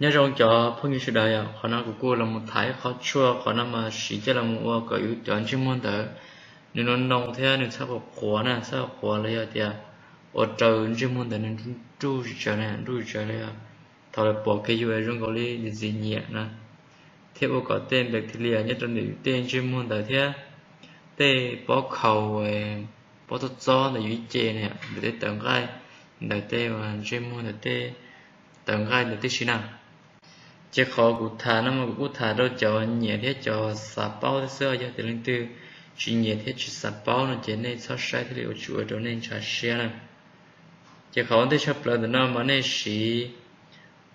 Nyob zoo cov phooj ywg sawv daws yom, qhov no kuv kuj los mus tham ib qho tshuaj, qhov no mas siv coj los mus ua kom yus cov ntsej muag ntawd nws noo noo thiab nws txhob qhuav qhuav na, txhob qhuav los yog tias ua rau ntsej muag ntawd nws nruj tsis tsawg na, nruj tsis tsawg los yog thaum lawv pom kiag yus zoo nkaus li ntxim nyiam na, thiab ua kom tej bacteria nyob rau ntawm yus tej ntsej muag ntawd thiab tej pob khaus, pob txob txob ntawm yus ib ce na, ntawm tej tawv nqaij, ntawm tej ntsej muag ntawm tej tawv nqaij ntawd tib si na. Ces qhov kuv tham no mas kuv kuj tham rau cov nyiam thiab cov xav paub thiab xwb, yog tias leej twg tsis nyiam thiab tsis xav paub no ces nej txhob saib thiaj li ua tsis ua rau nej ntshav siab na. Ces qhov ua ntej tshaj plaws ntawm no mas nej siv,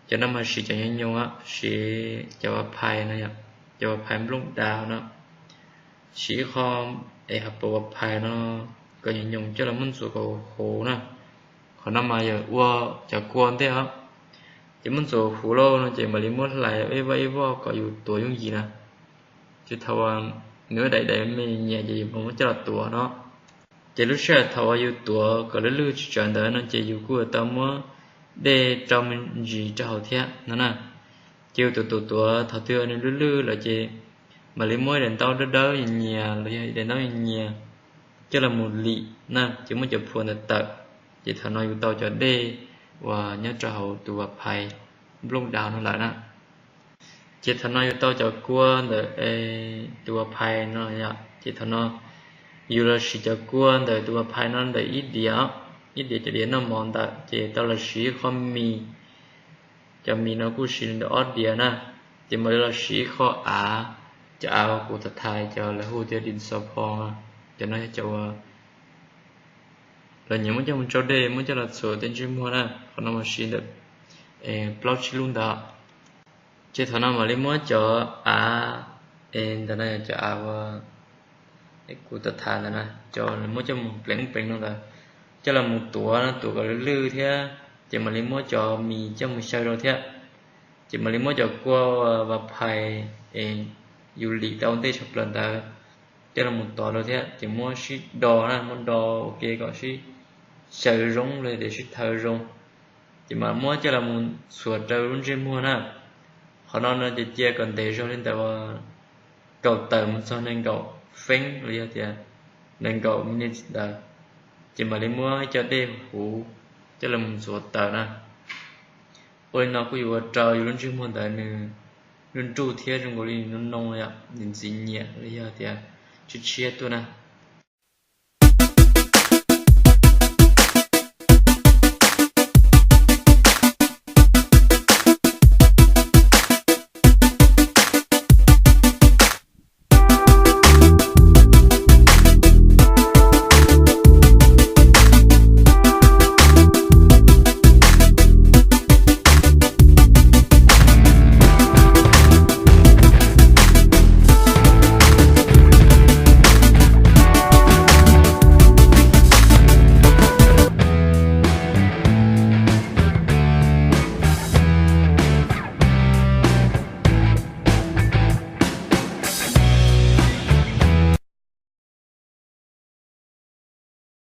cov no mas siv cov nyoos nyoos, siv cov va phais no, cov va phais nplooj dav no, siv ib qho es ha pam va phais no kom nyoos nyoos coj los muab ntxuav kom huv huv na. Qhov no mas yog ua cov kua ntej os. Ces muab ntxuav huv lauj no ces mam li muab hlais ib voj ib voj kom yus tuav yooj yim na. Ces thaum uas nws daim daim me nyias ces yus mam muab coj los tuav no. Ces lub sij hawm thaum uas yus tuav kom lwj lwj tsis tsawg ntawd no ces yus kuj yuav tau muab dej rau me ntsis rau hauv thiab no na. Ces yus tuav tuav tuav thaum twg nws lwj lwj lawm ces mam li muab daim ntaub dawb dawb nyias nyias los yog daim ntaub nyias nyias coj los mus lim na, ces muab cov phua ntawd tawm. Ces thaum no yus tau cov dej uas nyob rau hauv tus va phais nplooj dav no lawm na. Ces thaum no yus tau cov kua ntawm tus va phais no, ces thaum no yus los siv cov kua ntawm tus va phais no ntawm ib diav, ib diav cov diav noj mov ntawm ces tau los siv ib qho mis, cov mis no kuj siv ntawm ob diav na. Ces mam li los siv ib qho av, cov av uas kuv tham tham cov lawv hu tias din xo pho, cov no yog cov uas lawv nyiam muab coj mus tsau dej muab coj los txhuam tej ntsej muag na. Qhov no mas siv ntawm plaub tsib lub ntawd. Ces thaum no mam li muab cov av, ntawm no yog cov av uas kuv tham ntawm no, cov lawv muab coj mus pleev pleev no ntawd, coj los mus tuav no, tuav kom lwj lwj thiab ces mam li muab cov mis coj mus xyaw rau thiab. Ces mam li muab cov kua va phais es yus lim tau ntej tshaj plaws ntawd coj los mus tuav rau thiab ces muab sib do na, muab do ua ke kom sib xyaw zoo los yog tias sib thaw zoo. Ces mam muab coj los mus txhuam rau lub ntsej muag na. Qhov no no ces cia kom ntev zog li ntawd uas kaum tawm mus txog nees nkaum feeb los yog tias nees nkaum minutes ntawd, ces mam li muab cov dej huv coj los mus ntxuav tawm na. Ua li no kuj yuav ua rau yus lub ntsej muag ntawd nws nruj nruj thiab zoo nkaus li nws noo noo, ntxim nyiam los yog tias tshiab tshiab tuaj na.